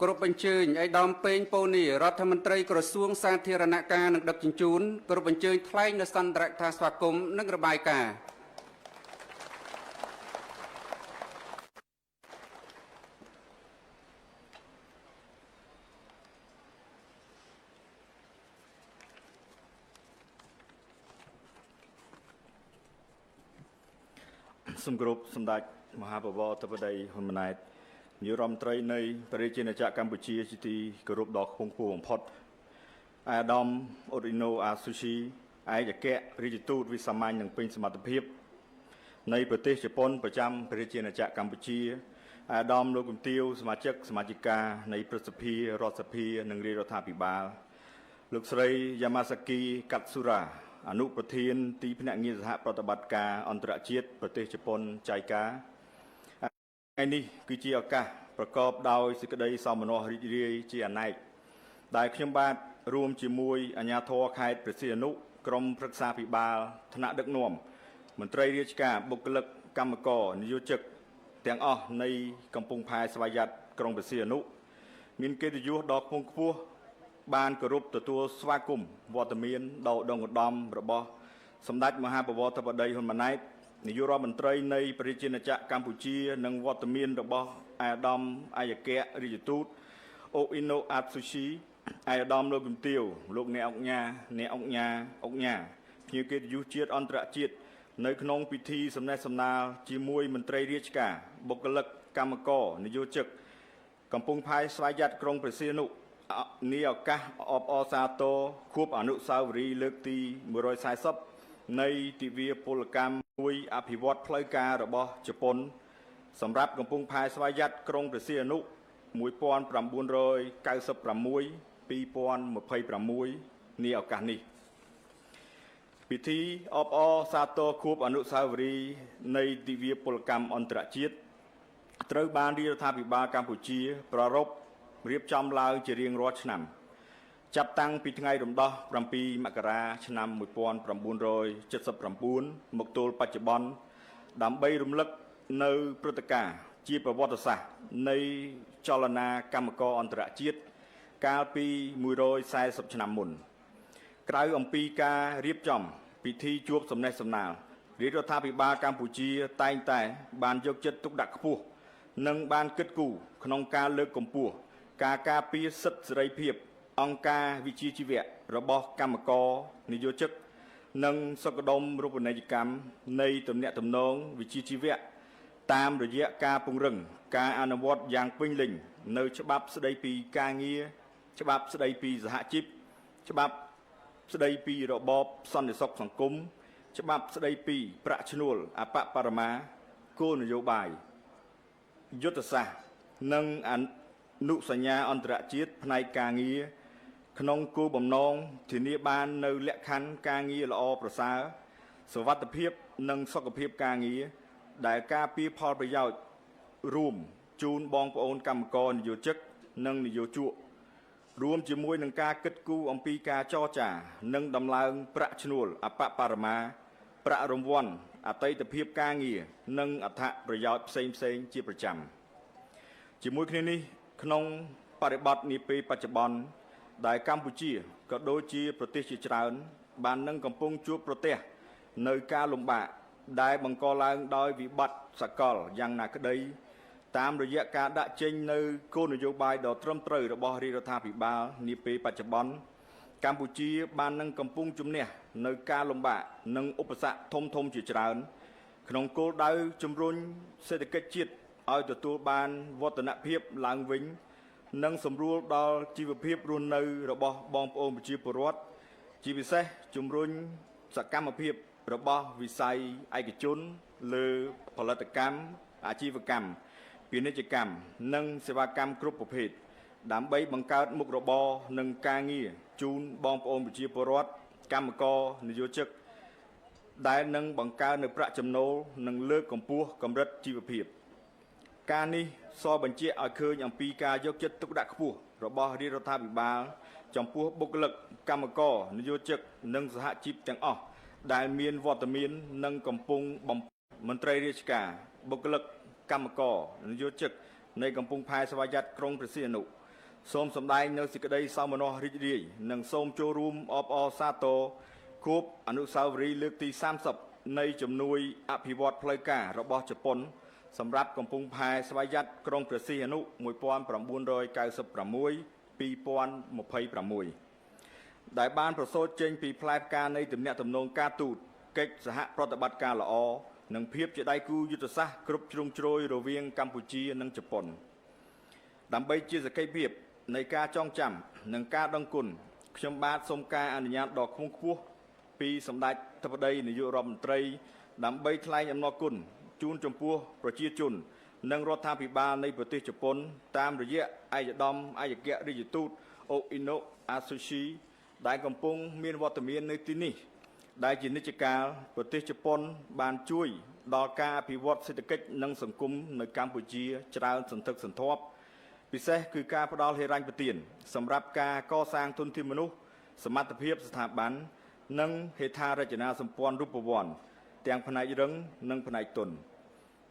គ្រប់អញ្ជើញឯកឧត្តមពេងពូនីរដ្ឋមន្ត្រីក្រសួងសាធារណការនិងដឹកជញ្ជូនគ្រប់អញ្ជើញថ្លែងនៅសន្ទរកថាស្វាគមន៍និងរបាយការណ៍ សូមគោរពសម្ដេចមហាបវរធិបតីហ៊ុនម៉ាណែតនាយករដ្ឋមន្ត្រីនៃព្រះរាជាណាចក្រកម្ពុជាជាទីគោរពដ៏ខ្ពង់ខ្ពស់បំផុតឯកឧត្តមអូឌីណូអាស៊ូស៊ីឯកអគ្គរដ្ឋទូតវិសាមញ្ញនិងពេញសមត្ថភាពនៃប្រទេសជប៉ុនប្រចាំព្រះរាជាណាចក្រកម្ពុជាឯកឧត្តមលោកជំទាវសមាជិកសមាជិកានៃព្រឹទ្ធសភារដ្ឋសភានិងរាជរដ្ឋាភិបាលលោកស្រីយ៉ាម៉ាសាគីកាត់ស៊ូរ៉ាអនុប្រធានទីភ្នាក់ងារសហប្រតិបត្តិការអន្តរជាតិប្រទេសជប៉ុនចៃកាថ្ងៃនេះគឺជាឱកាសប្រកបដោយសេចក្តីសោមនស្សរីករាយជាអនេកដែលខ្ញុំបាទរួមជាមួយអាជ្ញាធរខេត្តព្រះសីហនុក្រុមប្រឹក្សាភិបាលថ្នាក់ដឹកនាំមន្ត្រីរាជការបុគ្គលិកកម្មករនិយោជិកទាំងអស់នៃកំពង់ផែស្វយ័តក្រុងព្រះសីហនុមានកិត្តិយសដ៏ខ្ពង់ខ្ពស់បានគោរពទទួលស្វាគមន៍វត្តមានដ៏ឧត្តមឧត្តមរបស់សម្ដេចមហាបវរធិបតីហ៊ុនម៉ាណែតនាយករដ្ឋមន្ត្រីនៃប្រជាណាចក្រកម្ពុជានិងវត្តមានរបស់ឯកឧត្តមឯកអគ្គរដ្ឋទូតអូអ៊ីណូអាត់ស៊ូស៊ីឯកឧត្តមលោកជំទាវលោកអ្នកអង្គញាអ្នកអង្គញាអង្គញាភ្ញៀវកិត្តិយសជាតិអន្តរជាតិនៅក្នុងពិធីសំណេះសំណាលជាមួយមន្ត្រីរាជការបុគ្គលិកកម្មករនិយោជិកកំពង់ផែស្វយ័តក្រុងព្រះសីហនុនាឱកាសអបអរសាទរខួបអនុស្សាវរីយ៍លើកទី140នៃទិវាពលកម្មមួយអភិវឌ្ឍផ្លូវការរបស់ជប៉ុនសម្រាប់កំពង់ផែស្វយ័តក្រុងព្រះសីហនុ1996 2026នាឱកាសនេះពិធីអបអរសាទរខួបអនុស្សាវរីយ៍នៃទិវាពលកម្មអន្តរជាតិត្រូវបានរាជរដ្ឋាភិបាលកម្ពុជាប្រារព្ធរៀបចំឡើងជារៀងរាល់ឆ្នាំចាប់តាំងពីថ្ងៃរំដោះ7មករាឆ្នាំ1979មកទល់បច្ចុប្បន្នដើម្បីរំលឹកនៅព្រឹត្តិការណ៍ជាប្រវត្តិសាស្ត្រនៃចលនាកម្មករអន្តរជាតិកាលពី140ឆ្នាំមុនក្រៅអំពីការរៀបចំពិធីជួបសំណេះសំណាលរាជរដ្ឋាភិបាលកម្ពុជាតែងតែបានយកចិត្តទុកដាក់ខ្ពស់និងបានគិតគូរក្នុងការលើកកម្ពស់ការការពារសិទ្ធិសេរីភាពអង្គការវិជ្ជាជីវៈរបស់កម្មករនិយោជិកនិងសុខដុមរូបនីយកម្មនៃទំនាក់ទំនងវិជ្ជាជីវៈតាមរយៈការពង្រឹងការអនុវត្តយ៉ាងពេញលេញនៅច្បាប់ស្តីពីការងារច្បាប់ស្តីពីសហជីពច្បាប់ស្តីពីរបបសន្តិសុខសង្គមច្បាប់ស្តីពីប្រាក់ឈ្នួលអបបរមាគោលនយោបាយយុទ្ធសាស្ត្រនិងអនុសញ្ញាអន្តរជាតិផ្នែកការងារក្នុងគោលបំណងធានាបាននៅលក្ខខណ្ឌការងារល្អប្រសើរសុវត្ថិភាពនិងសុខភាពការងារដែលការពារផលប្រយោជន៍រួមជូនបងប្អូនកម្មករនិយោជិកនិងនិយោជករួមជាមួយនឹងការគិតគូរអំពីការចរចានិងដំឡើងប្រាក់ឈ្នួលអបបរមាប្រាក់រង្វាន់អតីតភាពការងារនិងអត្ថប្រយោជន៍ផ្សេងផ្សេងជាប្រចាំជាមួយគ្នានេះក្នុងបរិបទនាពេលបច្ចុប្បន្នដែលកម្ពុជាក៏ដូចជាប្រទេសជាច្រើនបាននឹងកំពុងជួបប្រទះនៅការលំបាកដែលបង្កឡើងដោយវិបត្តិសកលយ៉ាងណាក្តីតាមរយៈការដាក់ចេញនៅគោលនយោបាយដ៏ត្រឹមត្រូវរបស់រាជរដ្ឋាភិបាលនាពេលបច្ចុប្បន្នកម្ពុជាបាននឹងកំពុងជំនះនៅការលំបាកនិងឧបសគ្គធំធំជាច្រើនក្នុងគោលដៅជំរុញសេដ្ឋកិច្ចជាតិឲ្យទទួលបានវឌ្ឍនភាពឡើងវិញនិងសម្រួលដល់ជីវភាពរស់នៅរបស់បងប្អូនប្រជាពលរដ្ឋជាពិសេសជំរុញសកម្មភាពរបស់វិស័យឯកជនលើផលិតកម្មអាជីវកម្មពាណិជ្ជកម្មនិងសេវាកម្មគ្រប់ប្រភេទដើម្បីបង្កើតមុខរបរនិងការងារជូនបងប្អូនប្រជាពលរដ្ឋកម្មករនិយោជិកដែលនឹងបង្កើននូវប្រាក់ចំណូលនិងលើកកម្ពស់កម្រិតជីវភាពការនេះសបញ្ជាក់ឲ្យឃើញអំពីការយកចិត្តទុកដាក់ខ្ពស់របស់រាជរដ្ឋាភិបាលចំពោះបុគ្គលិកកម្មករនិយោជិកនិងសហជីពទាំងអស់ដែលមានវត្តមាននិងកំពុងបំមន្ត្រីរាជការបុគ្គលិកកម្មករនិយោជិកនៃកំពង់ផែស្វយ័តក្រុងព្រះសីហនុ សូមសម្ដែងនៅសេចក្តីសោមនស្សរីករាយនិងសូមចូលរួមអបអរសាទរខួបអនុស្សាវរីយ៍លើកទី30នៃជំនួយអភិវឌ្ឍផ្លូវការរបស់ជប៉ុនសម្រាប់កំពង់ផែស្វយ័តក្រុងព្រះសីហនុ1996 2026ដែលបានប្រសូតចេញពីផ្លែផ្កានៃទំនាក់ទំនងការទូតកិច្ចសហប្រតិបត្តិការល្អនិងភាពជាដៃគូយុទ្ធសាស្ត្រគ្រប់ជ្រុងជ្រោយរវាងកម្ពុជានិងជប៉ុនដើម្បីជាសក្ខីភាពនៃការចងចាំនិងការដឹងគុណខ្ញុំបាទសូមការអនុញ្ញាតដ៏ខ្ពង់ខ្ពស់ពីសម្ដេចធិបតីនាយករដ្ឋមន្ត្រីដើម្បីថ្លែងអំណរគុណជូនចំពោះប្រជាជននិងរដ្ឋាភិបាលនៃប្រទេសជប៉ុនតាមរយៈឯកឧត្តមឯកអគ្គរាជទូតអូអ៊ីណូអាស៊ូស៊ីដែលកំពុងមានវត្តមាននៅទីនេះដែលជានិច្ចកាលប្រទេសជប៉ុនបានជួយដល់ការអភិវឌ្ឍសេដ្ឋកិច្ចនិងសង្គមនៅកម្ពុជាច្រើនសន្ធឹកសន្ធាប់ពិសេសគឺការផ្ដល់ហិរញ្ញប្បទានសម្រាប់ការកសាងធនធានមនុស្សសមត្ថភាពស្ថាប័ននិងហេដ្ឋារចនាសម្ព័ន្ធរូបវន្តទាំងផ្នែករឹងនិងផ្នែកទន់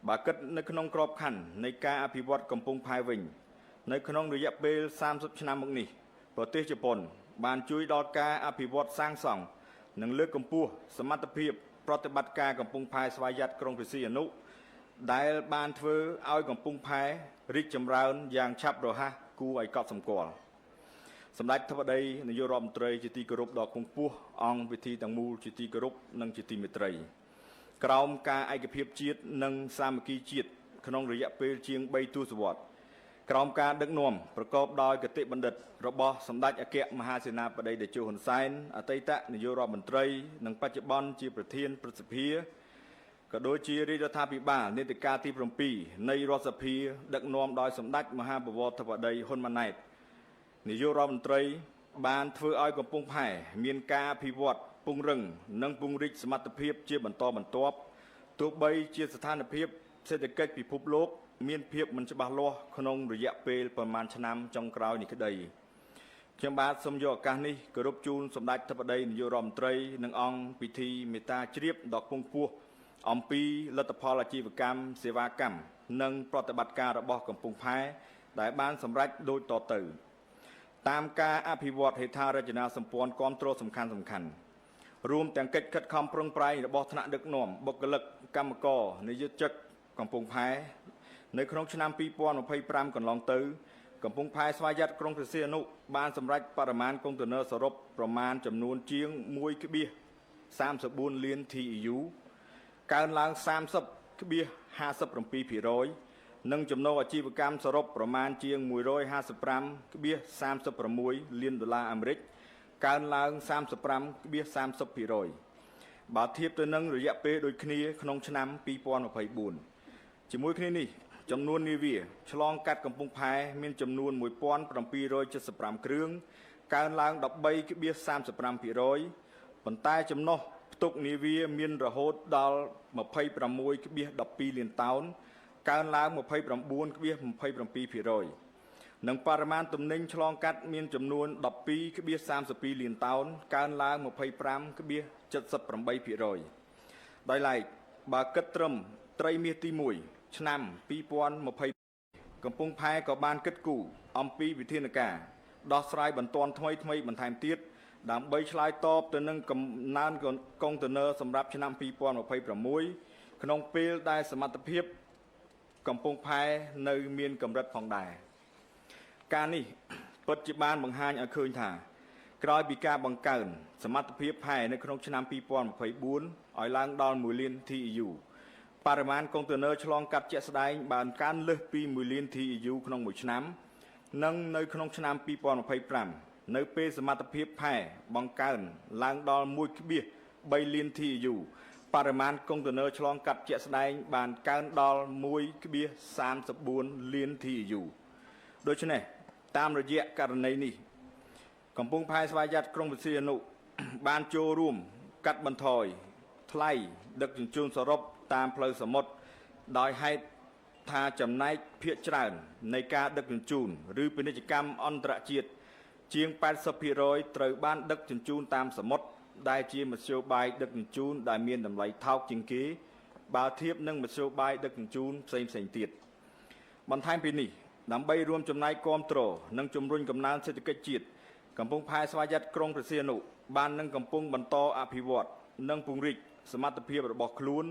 បើគិតនៅក្នុងក្របខ័ណ្ឌនៃការអភិវឌ្ឍកំពង់ផែវិញនៅក្នុងរយៈពេល30ឆ្នាំមកនេះប្រទេសជប៉ុនបានជួយដល់ការអភិវឌ្ឍសាងសង់និងលើកកម្ពស់សមត្ថភាពប្រតិបត្តិការកំពង់ផែស្វយ័តក្រុងព្រះសីហនុដែលបានធ្វើឲ្យកំពង់ផែរីកចម្រើនយ៉ាងឆាប់រហ័សគួរឲ្យកត់សម្គាល់សម្ដេចធិបតីនាយករដ្ឋមន្ត្រីជាទីគោរពដ៏ខ្ពង់ខ្ពស់អង្គពិធីទាំងមូលជាទីគោរពនិងជាទីមេត្រីក្រោមការឯកភាពជាតិនិងសាមគ្គីជាតិក្នុងរយៈពេលជាង3ទសវត្សរ៍ក្រោមការដឹកនាំប្រកបដោយគតិបណ្ឌិតរបស់សម្ដេចអគ្គមហាសេនាបតីតេជោហ៊ុនសែនអតីតនាយករដ្ឋមន្ត្រីនិងបច្ចុប្បន្នជាប្រធានព្រឹទ្ធសភាក៏ដូចជារាជរដ្ឋាភិបាលនីតិកាលទី7នៃរដ្ឋសភាដឹកនាំដោយសម្ដេចមហាបវរធិបតីហ៊ុនម៉ាណែតនាយករដ្ឋមន្ត្រីបានធ្វើឲ្យកំពង់ផែមានការអភិវឌ្ឍពង្រឹងនិងពង្រីកសមត្ថភាពជាបន្តបន្ទាប់ទោះបីជាស្ថានភាពសេដ្ឋកិច្ចពិភពលោកមានភាពមិនច្បាស់លាស់ក្នុងរយៈពេលប្រមាណឆ្នាំចុងក្រោយនេះក្តីខ្ញុំបាទសូមយកឱកាសនេះគោរពជូនសម្ដេចធិបតីនាយករដ្ឋមន្ត្រីនិងអង្គពិធីមេត្តាជ្រាបដ៏ខ្ពង់ខ្ពស់អំពីលទ្ធផលអាជីវកម្មសេវាកម្មនិងប្រតិបត្តិការរបស់កំពង់ផែដែលបានសម្រេចដូចតទៅតាមការអភិវឌ្ឍហេដ្ឋារចនាសម្ព័ន្ធគាំទ្រសំខាន់រួមទាំងកិច្ចខិតខំប្រឹងប្រែងរបស់ថ្នាក់ដឹកនាំបុគ្គលិកកម្មករនិយោជិកកំពង់ផែនៅក្នុងឆ្នាំ2025កន្លងទៅកំពង់ផែស្វយ័តក្រុងព្រះសីហនុបានសម្រេចបរិមាណកុងតឺន័រសរុបប្រមាណចំនួនជាង 1.34 លាន TEU កើនឡើង 30.57% និងចំណូលអាជីវកម្មសរុបប្រមាណជាង 155.36 លានដុល្លារអាមេរិកកើនឡើង 35.30% បើធៀបទៅនឹងរយៈពេលដូចគ្នាក្នុងឆ្នាំ2024ជាមួយគ្នានេះចំនួននាវាឆ្លងកាត់កំពង់ផែមានចំនួន1775គ្រឿងកើនឡើង 13.35% ប៉ុន្តែចំណុះផ្ទុកនាវាមានរហូតដល់ 26.12 លានតោនកើនឡើង 29.27% និងបរិមាណទំនិញឆ្លងកាត់មានចំនួន 12.32 លានតោនកើនឡើង 25.78% ដោយឡែកបើគិតត្រឹមត្រីមាសទី1ឆ្នាំ2020កំពង់ផែក៏បានគិតគូរអំពីវិធានការដោះស្រាយបន្ទាន់ថ្មីបន្ថែមទៀតដើម្បីឆ្លើយតបទៅនឹងកំណើនកុងតឺន័រសម្រាប់ឆ្នាំ2026ក្នុងពេលដែលសមត្ថភាពកំពង់ផែនៅមានកម្រិតផងដែរការនេះពិតជាបានបង្ហាញឲ្យឃើញថាក្រោយពីការបង្កើនសមត្ថភាពផែនៅក្នុងឆ្នាំ2024ឲ្យឡើងដល់1លាន TEU បរិមាណកុងតឺន័រឆ្លងកាត់ជាក់ស្ដែងបានកើនលើសពី1លាន TEU ក្នុងមួយឆ្នាំនិងនៅក្នុងឆ្នាំ2025នៅពេលសមត្ថភាពផែបង្កើនឡើងដល់ 1.3 លាន TEU បរិមាណកុងតឺន័រឆ្លងកាត់ជាក់ស្ដែងបានកើនដល់ 1.34 លាន TEU ដូច្នេះតាមរយៈករណីនេះកំពង់ផែស្វយ័តក្រុងព្រះសីហនុបានចូលរួមកាត់បន្ថយថ្លៃដឹកជញ្ជូនសរុបតាមផ្លូវសមុទ្រដោយហេតុថាចំណែកភាគច្រើននៃការដឹកជញ្ជូនឬពាណិជ្ជកម្មអន្តរជាតិជាង 80% ត្រូវបានដឹកជញ្ជូនតាមសមុទ្រដែលជាមធ្យោបាយដឹកជញ្ជូនដែលមានតម្លៃថោកជាងគេបើធៀបនឹងមធ្យោបាយដឹកជញ្ជូនផ្សេងៗទៀតបន្ថែមពីនេះ ដើម្បីរួមចំណែកគាំទ្រនិងជំរុញកំណើនសេដ្ឋកិច្ចជាតិកំពង់ផែស្វយ័តក្រុងព្រះសីហនុបាននឹងកំពុងបន្តអភិវឌ្ឍនិងពង្រីកសមត្ថភាពរបស់ខ្លួន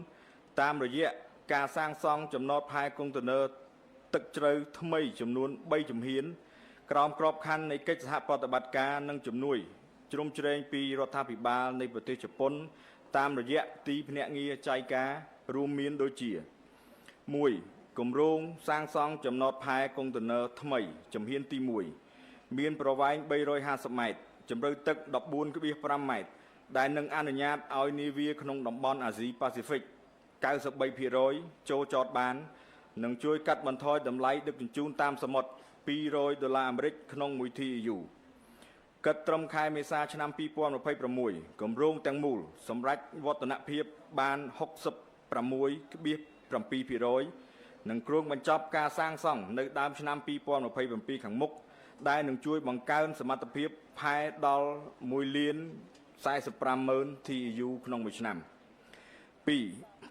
តាមរយៈការសាងសង់ចំណតផែកុងតឺន័រទឹកជ្រៅថ្មីចំនួន3ជំហានក្រោមក្របខ័ណ្ឌនៃកិច្ចសហប្រតិបត្តិការនិងជំនួយជ្រោមជ្រែងពីរដ្ឋាភិបាលនៃប្រទេសជប៉ុនតាមរយៈទីភ្នាក់ងារចៃការរួមមានដូចជា1គម្រោងសាងសង់ចំណតផែកុងតឺន័រថ្មីជំហានទី1មានប្រវែង350ម៉ែត្រជម្រៅទឹក 14.5 ម៉ែត្រដែលនឹងអនុញ្ញាតឲ្យនាវាក្នុងតំបន់អាស៊ីប៉ាស៊ីហ្វិក 93% ចូលចតបាននិងជួយកាត់បន្ថយតម្លៃដឹកជញ្ជូនតាមសមុទ្រ200ដុល្លារអាមេរិកក្នុងមួយ TEU គិតត្រឹមខែមេសាឆ្នាំ2026គម្រោងទាំងមូលសម្រេចវឌ្ឍនភាពបាន 66.7% និងគ្រោងបញ្ចប់ការសាងសង់នៅដើមឆ្នាំ2027ខាងមុខដែលនឹងជួយបង្កើនសមត្ថភាពផែដល់1,450,000 TEU ក្នុងមួយឆ្នាំ2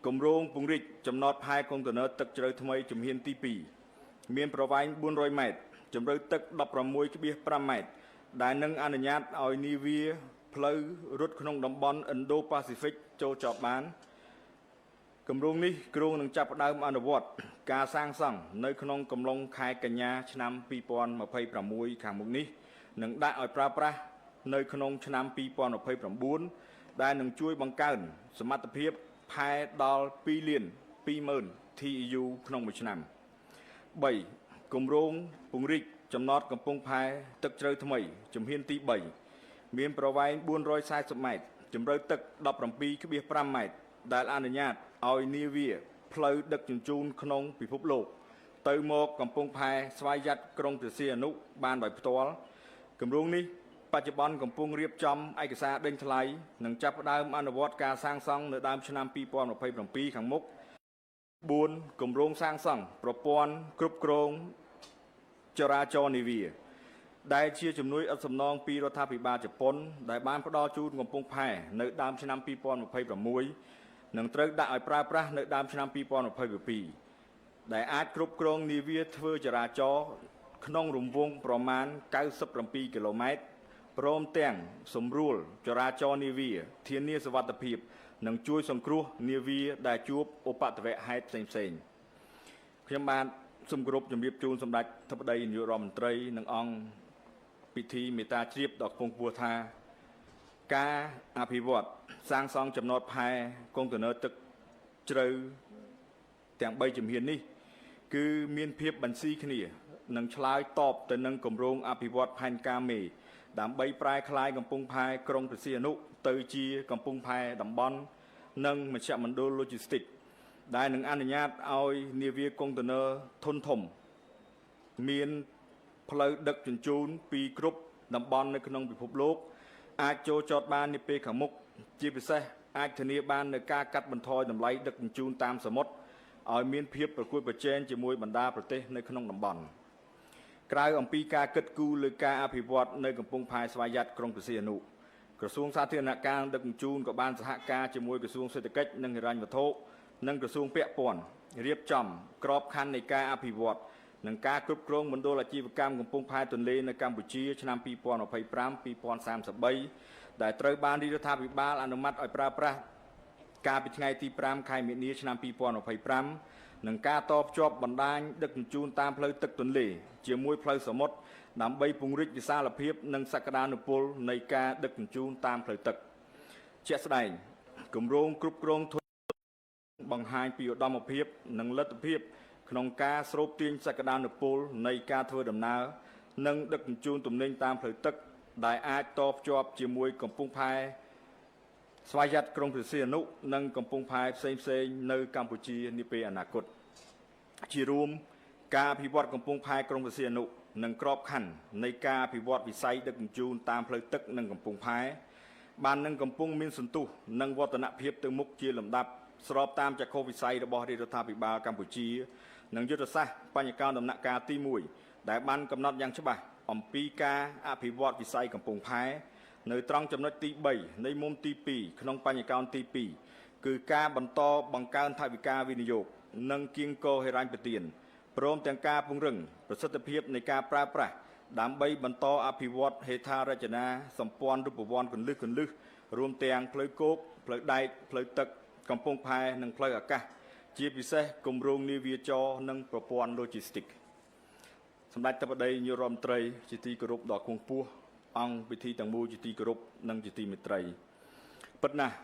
គម្រោងពង្រីកចំណតផែកុងតឺន័រទឹកជ្រៅថ្មីជំហានទី2មានប្រវែង400ម៉ែត្រជម្រៅទឹក 16.5 ម៉ែត្រដែលនឹងអនុញ្ញាតឲ្យនាវាផ្លូវរត់ក្នុងតំបន់ឥណ្ឌូប៉ាស៊ីហ្វិកចូលចតបានគម្រោងនេះគ្រោងនឹងចាប់ផ្ដើមអនុវត្តការសាងសង់នៅក្នុងកំឡុងខែកញ្ញាឆ្នាំ2026ខាងមុខនេះនិងដាក់ឲ្យប្រើប្រាស់នៅក្នុងឆ្នាំ2029ដែលនឹងជួយបង្កើនសមត្ថភាពផែដល់2,200,000 TEU ក្នុងមួយឆ្នាំ3គម្រោងពង្រីកចំណតកំពង់ផែទឹកជ្រៅថ្មីជំហានទី3មានប្រវែង440ម៉ែត្រជម្រៅទឹក 17.5 ម៉ែត្រដែលអនុញ្ញាតឲ្យនាវាផ្លូវដឹកជញ្ជូនក្នុងពិភពលោកទៅមកកំពង់ផែស្វយ័តក្រុងព្រះសីហនុបានដោយផ្ទាល់គម្រោងនេះបច្ចុប្បន្នកំពុងរៀបចំឯកសារដេញថ្លៃនិងចាប់ផ្ដើមអនុវត្តការសាងសង់នៅដើមឆ្នាំ2027ខាងមុខ4គម្រោងសាងសង់ប្រព័ន្ធគ្រប់គ្រងចរាចរណ៍នាវាដែលជាជំនួយឥតសំណងពីរដ្ឋាភិបាលជប៉ុនដែលបានផ្ដល់ជូនកំពង់ផែនៅដើមឆ្នាំ2026និងត្រូវដាក់ឲ្យប្រើប្រាស់នៅដើមឆ្នាំ2022ដែលអាចគ្រប់គ្រងនាវាធ្វើចរាចរណ៍ក្នុងរង្វង់ប្រមាណ97គីឡូម៉ែត្រព្រមទាំងសម្រួលចរាចរណ៍នាវាធានាសុវត្ថិភាពនិងជួយសង្គ្រោះនាវាដែលជួបឧបទ្ទវហេតុផ្សេងៗខ្ញុំបាទសូមគោរពជំរាបជូនសម្ដេចធិបតីនាយករដ្ឋមន្ត្រីនិងអង្គពិធីមេត្តាជ្រាបដ៏ខ្ពង់ខ្ពស់ថាការអភិវឌ្ឍសាងសង់ចំណតផែកុងតឺន័រទឹកជ្រៅទាំង3ជំហាននេះគឺមានភាពបន្ស៊ីគ្នានិងឆ្លើយតបទៅនឹងគម្រោងអភិវឌ្ឍផែនការមេដើម្បីប្រែក្លាយកំពង់ផែក្រុងព្រះសីហនុទៅជាកំពង់ផែតំបន់និងមជ្ឈមណ្ឌលឡូជីស្ទីកដែលនឹងអនុញ្ញាតឲ្យនាវាកុងតឺន័រធុនធំមានផ្លូវដឹកជញ្ជូនពីគ្រប់តំបន់នៅក្នុងពិភពលោកអាចចូលចតបាននាពេលខាងមុខជាពិសេសអាចធានាបាននូវការកាត់បន្ថយតម្លៃដឹកជញ្ជូនតាមសមុទ្រឲ្យមានភាពប្រកួតប្រជែងជាមួយបណ្ដាប្រទេសនៅក្នុងតំបន់ក្រៅអំពីការគិតគូរលើការអភិវឌ្ឍនៅកំពង់ផែស្វយ័តក្រុងព្រះសីហនុក្រសួងសាធារណការដឹកជញ្ជូនក៏បានសហការជាមួយក្រសួងសេដ្ឋកិច្ចនិងហិរញ្ញវត្ថុនិងក្រសួងពាក់ព័ន្ធរៀបចំក្របខ័ណ្ឌនៃការអភិវឌ្ឍនិងការគ្រប់គ្រងមណ្ឌលអាជីវកម្មកំពង់ផែទន្លេនៅកម្ពុជាឆ្នាំ2025-2033ដែលត្រូវបានរាជរដ្ឋាភិបាលអនុម័តឲ្យប្រើប្រាស់កាលពីថ្ងៃទី5ខែមីនាឆ្នាំ2025និងការតភ្ជាប់បណ្ដាញដឹកជញ្ជូនតាមផ្លូវទឹកទន្លេជាមួយផ្លូវសមុទ្រដើម្បីពង្រីកវិសាលភាពនិងសក្តានុពលនៃការដឹកជញ្ជូនតាមផ្លូវទឹកជាក់ស្ដែងគម្រោងគ្រប់គ្រងធនបង្ហាញពីឧត្តមភាពនិងលទ្ធភាពក្នុងការស្រូបទាញសក្តានុពលនៃការធ្វើដំណើរនិងដឹកជញ្ជូនទំនិញតាមផ្លូវទឹកដែលអាចតភ្ជាប់ជាមួយកំពង់ផែស្វយ័តក្រុងព្រះសីហនុនិងកំពង់ផែផ្សេងៗនៅកម្ពុជានាពេលអនាគតជារួមការអភិវឌ្ឍកំពង់ផែក្រុងព្រះសីហនុនិងក្របខ័ណ្ឌនៃការអភិវឌ្ឍវិស័យដឹកជញ្ជូនតាមផ្លូវទឹកនិងកំពង់ផែបាននឹងកំពុងមានសន្ទុះនិងវឌ្ឍនភាពទៅមុខជាលំដាប់ស្របតាមចក្ខុវិស័យរបស់រាជរដ្ឋាភិបាលកម្ពុជានិងយុទ្ធសាស្ត្របញ្ញកាលដំណាក់កាលទី1ដែលបានកំណត់យ៉ាងច្បាស់អំពីការអភិវឌ្ឍវិស័យកំពង់ផែនៅត្រង់ចំណុចទី3នៃមុំទី2ក្នុងបញ្ញកាលទី2គឺការបន្តបង្កើនថវិកាវិនិយោគនិងគៀងគរហិរញ្ញប្បទាន ព្រមទាំងការពង្រឹងប្រសិទ្ធភាពនៃការប្រើប្រាស់ដើម្បីបន្តអភិវឌ្ឍហេដ្ឋារចនាសម្ព័ន្ធរូបវន្តគន្លឹះៗរួមទាំងផ្លូវគោកផ្លូវដែកផ្លូវទឹកកំពង់ផែនិងផ្លូវអាកាសជាពិសេសគម្រោងនាវាចរនិងប្រព័ន្ធឡូជីស្ទីកសម្ដេចធិបតីនាយករដ្ឋមន្ត្រីជាទីគោរពដ៏ខ្ពង់ខ្ពស់អង្គពិធីទាំងមូលជាទីគោរពនិងជាទីមេត្រីពិតណាស់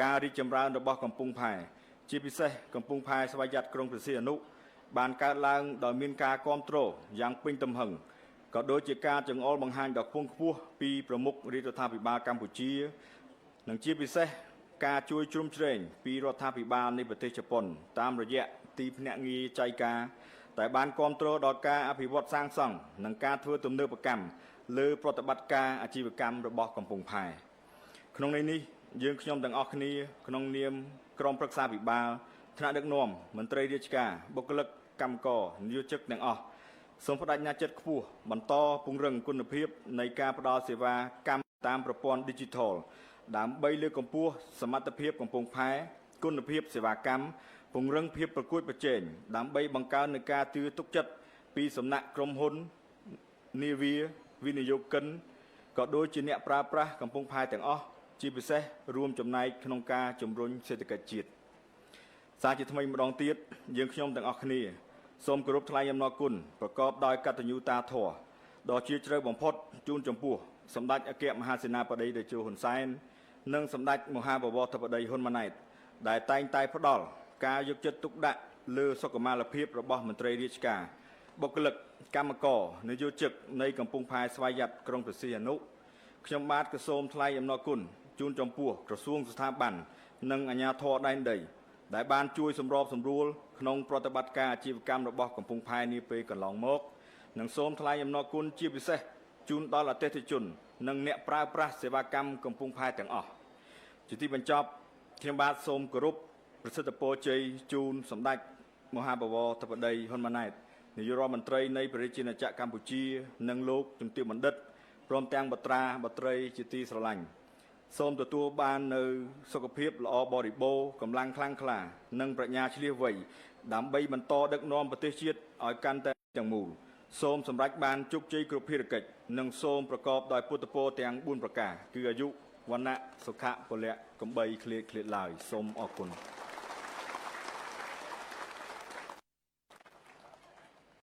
ការរីកចម្រើនរបស់កំពង់ផែជាពិសេសកំពង់ផែស្វយ័តក្រុងព្រះសីហនុបានកើតឡើងដោយមានការគាំទ្រយ៉ាងពេញទំហឹងក៏ដូចជាការចង្អុលបង្ហាញដ៏ខ្ពង់ខ្ពស់ពីប្រមុខរាជរដ្ឋាភិបាលកម្ពុជានិងជាពិសេសការជួយជ្រោមជ្រែងពីរដ្ឋាភិបាលនៃប្រទេសជប៉ុនតាមរយៈទីភ្នាក់ងារចៃកាតែបានគាំទ្រដល់ការអភិវឌ្ឍសាងសង់និងការធ្វើទំនើបកម្មលើប្រតិបត្តិការអាជីវកម្មរបស់កំពង់ផែក្នុងន័យនេះយើងខ្ញុំទាំងអស់គ្នាក្នុងនាមក្រុមប្រឹក្សាភិបាលថ្នាក់ដឹកនាំមន្ត្រីរាជការបុគ្គលិកកម្មករនិយោជិកទាំងអស់សូមប្តេជ្ញាចិត្តខ្ពស់បន្តពង្រឹងគុណភាពនៃការផ្ដល់សេវាកម្មតាមប្រព័ន្ធ Digital ដើម្បីលើកកម្ពស់សមត្ថភាពកំពង់ផែគុណភាពសេវាកម្មពង្រឹងភាពប្រកួតប្រជែងដើម្បីបង្កើននូវការជឿទុកចិត្តពីសំណាក់ក្រុមហ៊ុននាវាវិនិយោគិនក៏ដូចជាអ្នកប្រើប្រាស់កំពង់ផែទាំងអស់ជាពិសេសរួមចំណែកក្នុងការជំរុញសេដ្ឋកិច្ចជាតិសារជាថ្មីម្ដងទៀតយើងខ្ញុំទាំងអស់គ្នាសូមគោរពថ្លែងអំណរគុណប្រកបដោយកតញ្ញូតាធម៌ដ៏ជ្រាលជ្រៅបំផុតជូនចំពោះសម្ដេចអគ្គមហាសេនាបតីតេជោហ៊ុនសែននិងសម្ដេចមហាបវរធិបតីហ៊ុនម៉ាណែតដែលតែងតែផ្ដល់ការយកចិត្តទុកដាក់លើសុខុមាលភាពរបស់មន្ត្រីរាជការបុគ្គលិកកម្មករនិយោជិកនៃកំពង់ផែស្វយ័តក្រុងព្រះសីហនុខ្ញុំបាទក៏សូមថ្លែងអំណរគុណជូនចំពោះក្រសួងស្ថាប័ននិងអាជ្ញាធរដែនដីដែលបានជួយសម្របសម្រួលក្នុងប្រតិបត្តិការអាជីវកម្មរបស់កំពង់ផែនាពេលកន្លងមកនិងសូមថ្លែងអំណរគុណជាពិសេសជូនដល់អតិថិជននិងអ្នកប្រើប្រាស់សេវាកម្មកំពង់ផែទាំងអស់ជាទីបញ្ចប់ខ្ញុំបាទសូមគោរពប្រសិទ្ធពរជ័យជូនសម្ដេចមហាបវរធិបតីហ៊ុនម៉ាណែតនាយករដ្ឋមន្ត្រីនៃព្រះរាជាណាចក្រកម្ពុជានិងលោកជំទាវបណ្ឌិតព្រមទាំងបុត្រាបុត្រីជាទីស្រឡាញ់សូមទទួលបាននូវសុខភាពល្អបរិបូរណ៍កម្លាំងខ្លាំងក្លានិងប្រាជ្ញាឈ្លាសវៃដើម្បីបន្តដឹកនាំប្រទេសជាតិឲ្យកាន់តែទាំងមូលសូមសម្រេចបានជោគជ័យគ្រប់ភារកិច្ចនិងសូមប្រកបដោយពុទ្ធពរទាំង4ប្រការគឺអាយុវណ្ណៈសុខៈពលៈកំបីគ្លៀតគ្លៀតឡើយសូមអរគុណ។